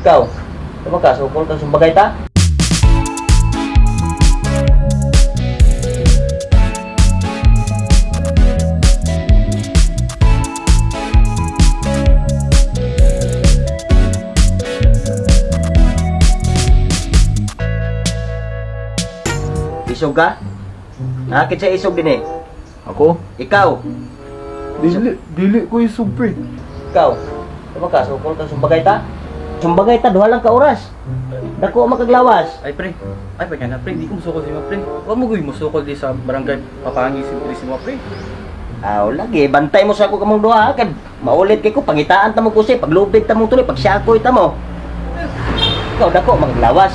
Ikaw, tama ka, sukol ka sumbagay ta? Isog ka? Nakakit sa isog din eh. Ako? Ikaw, Dili, dili ko isog, pre. ikaw. Tama ka, sukol ka sumbagay ta? Sumbagay ta, duha lang ka oras. Dako makaglawas. Ay pre, ay pa na pre, di ko musukol si mga pre. Wa mo guy musukol di sa barangay papangi si pre si mga pre. Aw, lagi, bantay mo sa ako kamong duha, ha? Kay maulit kay ko, pangitaan ta mo kusi, paglubig ta mo tuloy, pagsiakoy ta mo. Ikaw, dako, maglawas.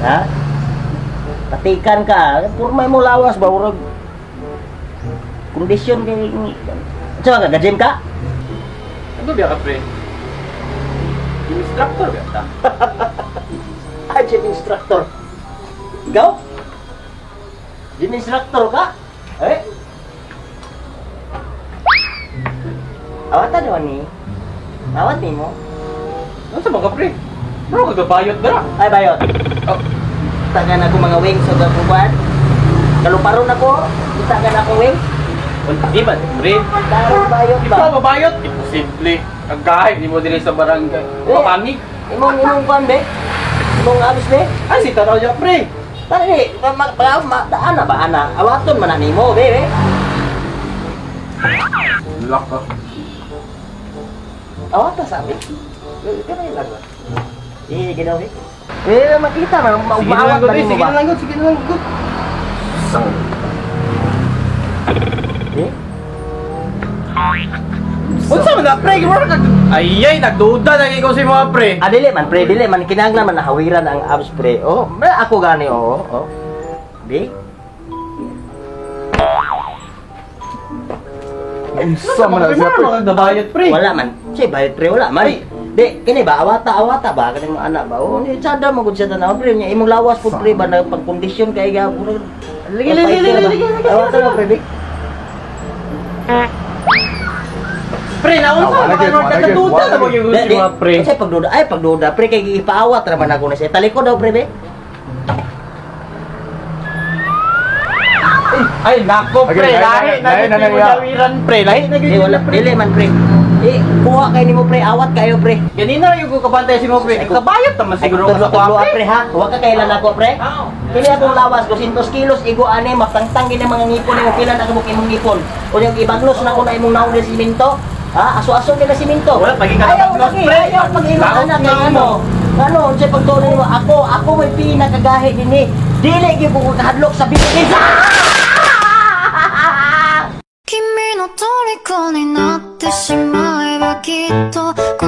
Ha? Patikan ka, purmay mo lawas ba, urag. Kondisyon kay... Ano ka, ga-gym ka? Ano biya ka pre? Yung instructor biya ta. Ah, gym instructor. Ikaw? Gym instructor ka? Eh? Awatan naman ni. Awat ni mo. Ano sa mga pre? Bro, kagabayot dara. Ay, bayot. Oh, Tagan ako mga wings sa gabuan. Kaluparon ako. Itagan ako wings. di ba pre? Darong bayot Di ba? ba mabayot? Imposible. Ang gahi di mo dili sa barangay. Eh. Papangi. Imong kuan be? Imong abis be? Ay si tanaw ya pre. Tani, ma ma ma, ma ana ba ana? Awaton man na nimo be be. Laka. Awata sabi. Kaya lang ba? Eh, ginaw be. Eh, makita man Sige na lang maawat gud, na eh. nimo Sige ba? na lang gud, sige na lang gud. Eh? Unsa man na pre? Mura kag Ay ay nagduda na ikaw si mga pre. Ah, dili man pre, dili man kinahanglan man nahawiran ang abs pre. Oh, ako gani oo, oh. Di? Unsa man na siya, pre. Mura kag pre. Wala man. Siya bayot pre, wala man. Di, kini ba awata awata ba kani mga anak ba? Oh, ni sada mo gud siya tanaw pre nya imong lawas pud pre ba na pagkondisyon kay ga. Lagi, lagi, lagi, lagi, lagi. Awata na pre, di. Pre, naunsa Ah, wala man gyud, ka wala gyud, nagduda wala na mo gyud. gyud Di, si di. mga pre. Kasi pagduda, ay pagduda pre kay ipaawat ra man ako na siya. Talikod daw pre be. Ay, nako Okay, pre, lahi, lahi na lahi, gyud lahi, mo lahi. jawiran pre, lahi na gyud Di wala pre. dili man pre. Eh, kuha kay nimo pre, awat kayo pre. Ganina yung ko kabantay si mo pre. Ay, kung- Kabayot naman Ay, siguro kung ka sa tudlo kuha, pre ha. Wa ka kailan ako pre. Kini akong lawas 200 kilos igo ani matangtang gini mga ngipon nimo pila na kabuk imong ngipon. Unya ibaglos na ko na imong naon sa simento. Ha, aso-aso nila simento. Wala, pagi ka Ayaw nabaglos, lagi, pre. ayaw pag imong Laot anak na kay ano. Ano, unsay pagtuon nimo ako, ako may pinakagahi dinhi. Dili gyud ko kahadlok sa Pilipinas. 君の虜になってしまえばきっとこ